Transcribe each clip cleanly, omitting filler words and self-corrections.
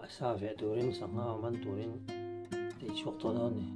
A sa veh turin sangha man turin tih chhuak tawh dawn a ni.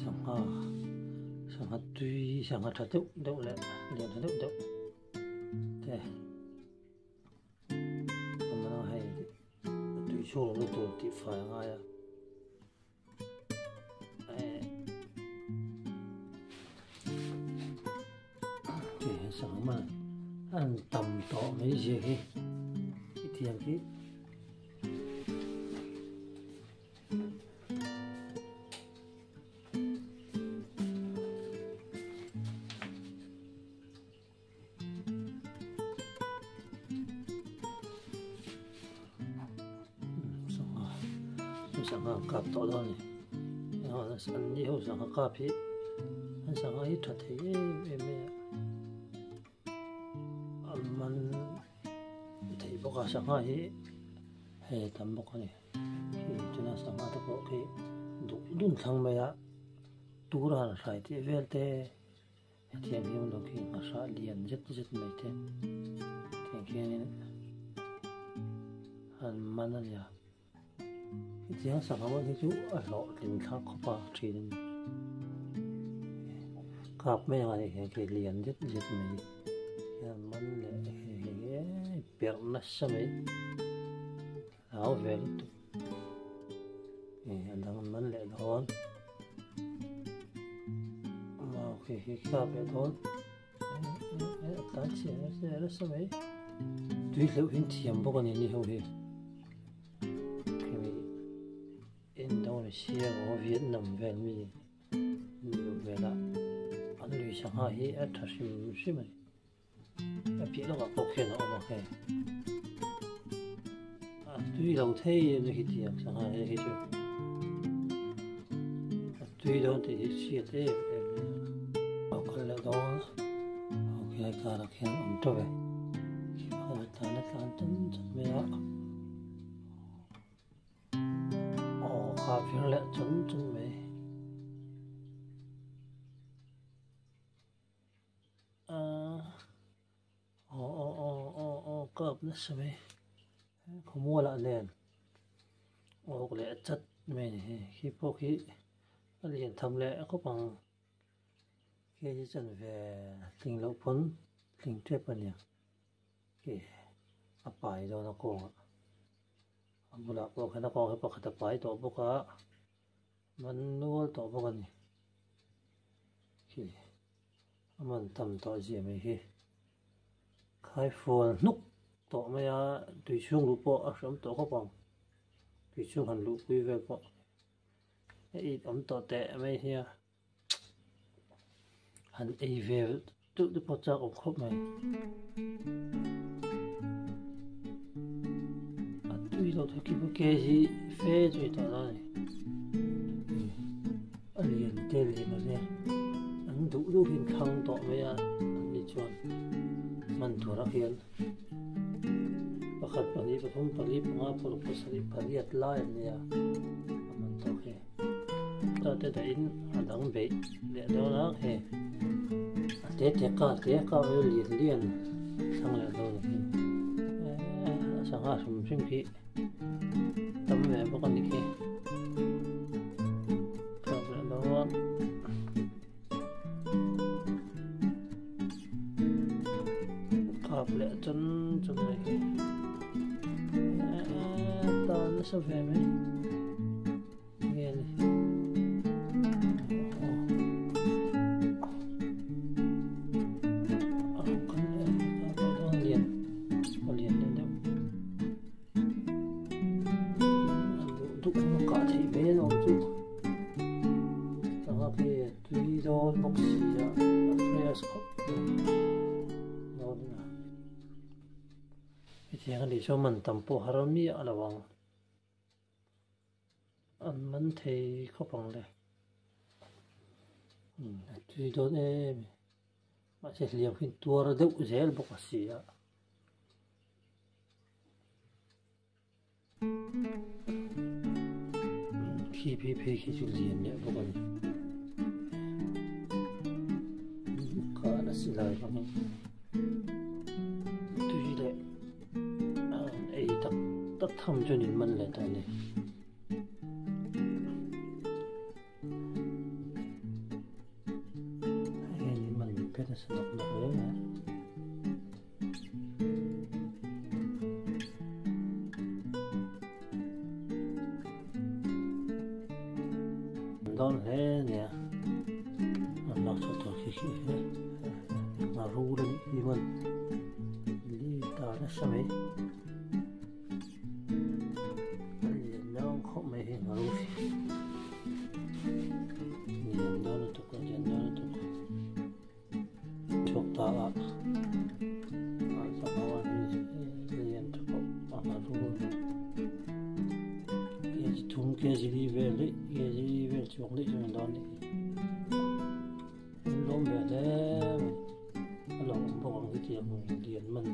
Sangha sangha tui sangha tha deuh deuh leh lian tha deuh deuh te a man a hei tui chhung lohna tur tih fai a ngai a. Sangha man an tam tawh mai zia hi hetiang hi. Sangha kap tawh dawn a ni an ni ho sangha kap hi an sangha hi tha thei em em mai a an man thei bawk a sangha hi hei a tam bawk a ni khi tuna sangha te pawh khi duh dun thlang mai a tur a han hrai tih vel te. Hetiang hian lo khi nghahrah lian zet zet mai te tiang khianin an man a nia. Hetiang sangha man hi chu a hlawhtling thlak khawp a thin a ni. Kap mai ang a nih hian khi lian zet zet mai hian man leh hei perh nasa mai hlau ve lutuk a dang an man leh dawn. Mau khi khi kap leh dawn a tlan chhiah nasa nasa mai tui hleuh hi thiam bawk a ni ni ho hi khimi Indonesia emaw Vietnam vel mi ni duh hmel a an lui sangha hi a tha hrim hrim a ni a piah lawkah pawh khian a awm a hei a tui lo thei em hi tiang sangha hi hi chu a tui dawn tih hi hriat em em mai a lo kal leh dawn a khilai karah khian a awm teuh e a tlan a tlan tan tan mai a. Aw kha vir leh chun chun mai. Aw aw aw aw aw kap nasa mai khawmualah nen awk leh chat mai a ni hei khi pawh khi a lian tham leh khawp ang khi hi chuan ve tling loh pawn tling tep a nia khi a pai dawn a kawngah a bulah pawh khian a kawng hi pakhat a pai tawh bawk a. Man nual tawh bawk a ni. Khi a man tam tawh zia mai hi. Khai fual hnuk tawh mai a, tui chhung luh pawh a hreawm tawh khawp ang. Tui chhung han luh pui vel pawh a it awm tawh teh mai hi a. Han ei ve deuh te pawh chak awm khawp mai. A tui lo thei khi pawh kg fe chu ni tawh dawn a ni. A lian te lian a nia an duh duh hi an thlang tawh mai a an ni chuan hman turah hian pakhat pahnih pathum pali panga paruk pasarih pariat lai an nia a man tawk hi. Ta te dah in a dang beih leh dawn a hei a te te ka te ka mai lian lian thlang leh dawn a ni a sangha hrim hrim khi tam ve bawk a ni khi kap leh dawn kap leh chun chun mai khi ta nasa ve mai. Hetiang a nih chuan man tam pawh har miah lo ang. An man thei khawp ang le. A tui dawn em e. Mahse hliam khi tuar deuh zel bawk a si a. Khi phei phei khi chu lian leh bawk a ni. Kah na silai bang tui leh ei tak tak tho. Tham chuan in man leh tawh a ni. Hei hian in man phet nasa nawk nawk hle mai a. Dawn hle a nia an lak chhuah tur khi khi he a rul a nih hi man li ta nasa mai a lian dawn khawp mai hi a rul hi lian dawn lutuk a lian dawn lutuk. Chhuak ta a, a sangha hi lian tha khawp a nga rul kg thum kg li vel daih kg li vel chuang daih chuan dawn a ni an lawm ve hle mai a lo awm bawk ang hetiang lian man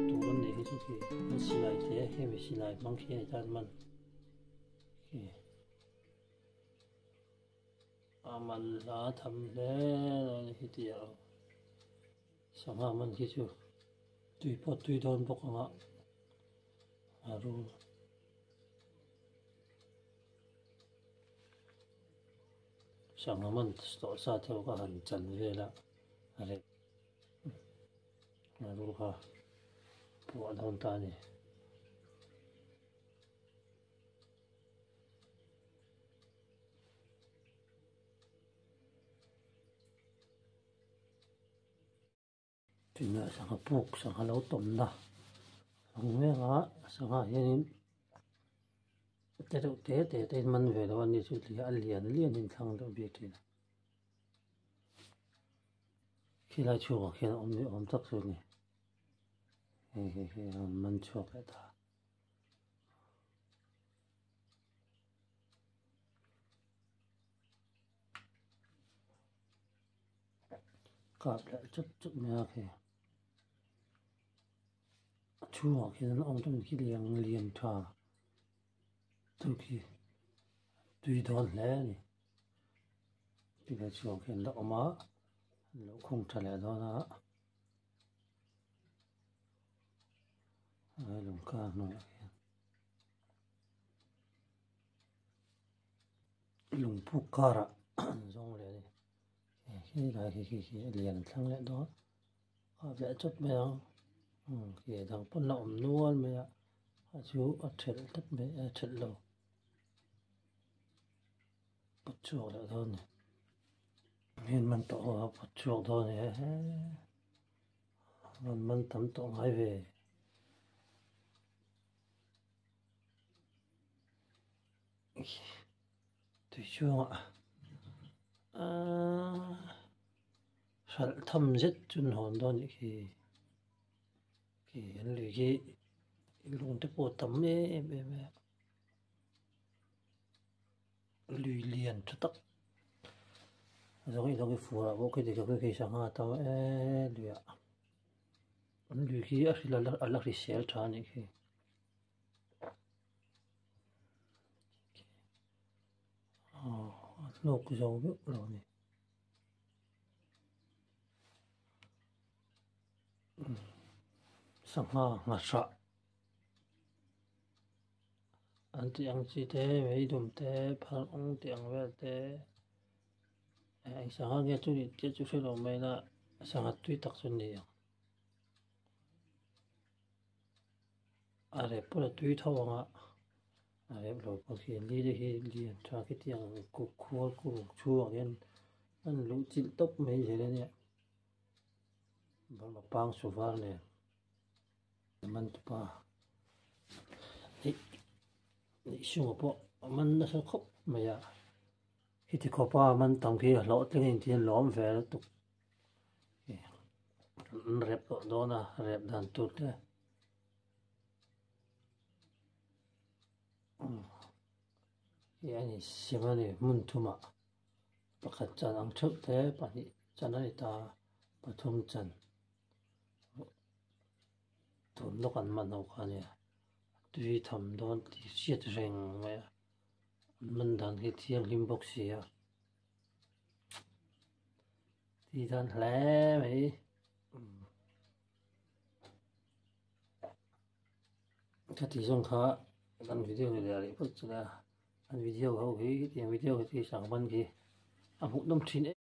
tur an neih hi chu khi an silai te hemi silai hmang khi a ni tan man khi. A man hla tham hle a ni hi tih ang sangha man khi chu tui pawh tui dawn bawk ang a a rul sangha man tawh sa te pawh ka han chan vel a a reh a rul kha puah dawn ta a ni. Tunah sangha puk sangha lo tawmna ang mek a sangha hianin te reuh te te te in man ve lo a ni chu a lian lian in thlang deuh bik thin a khilai chhungah khian a awm ni awm tak chu a ni hei hei hei a rawn man chhuak leh ta. Kap leh chut chut mai a khi a chhungah khian an awm chuan khi lian lian tha chu khi tui dawn hle a ni tilai chhungah khian an la awm a an lo khung tha leh dawn a. He lung kar hnuaiah hian lungpuk karah an zawng leh a ni he khi lai khi khi khi a lian thlang leh dawn a leh chawt mai ang khi a dang pawn la awm nual mai a a chu a thelh tlat mai a thelh lo pawt chhuak leh dawn a ni heng man tawh ho a pawt chhuak dawn a ni he. Rawn man tam tawh ngai ve. Tui chungah aaa hralh tham zet chu an hawn dawn nih khi. Khi an lui khi lung te pawh a tam em em a. Lui lian tha tak zawng zawng hi fur ah pawh khi ti khi sangha a tam eee lui ah an lui khi a hrilh a la hrisel tha a nih khi aw a hnuk zo meuh lo a ni sangha nghahrah. An tih ang chi te meidum te phar ung tih ang vel te eng sangha nge chu nih chiah chu hre lo mai ila sangha tui tak chu a ni ang a rep pawh a tui tho ang a a rep lo pawh khi li te hi li an tha khitiang kuk khual kuk chhungah hian an luh chilh tawp mai zel a nia burma pang su var nen. Man tupa ih sungah pawh a man nasa khawp mai a heti khawpa man tam khi a hlawhtling a inti a lawm ve lutuk an rep tawh dawn a rep dan tur te hei a ni siam a ni hmun thumah pakhat chan ang theuh te pahnih chan a ni ta pathum chan. Tun lawk an man ho kha ania tui tham dawn tih hriat reng mai a an man dan hi thianghlim bawk si a tih dan hle mai. Khati zawng kha kan video ni leh rih phawt chu le a, an video ho khi hetiang video khi sangban khi a hmuhnawm thin em.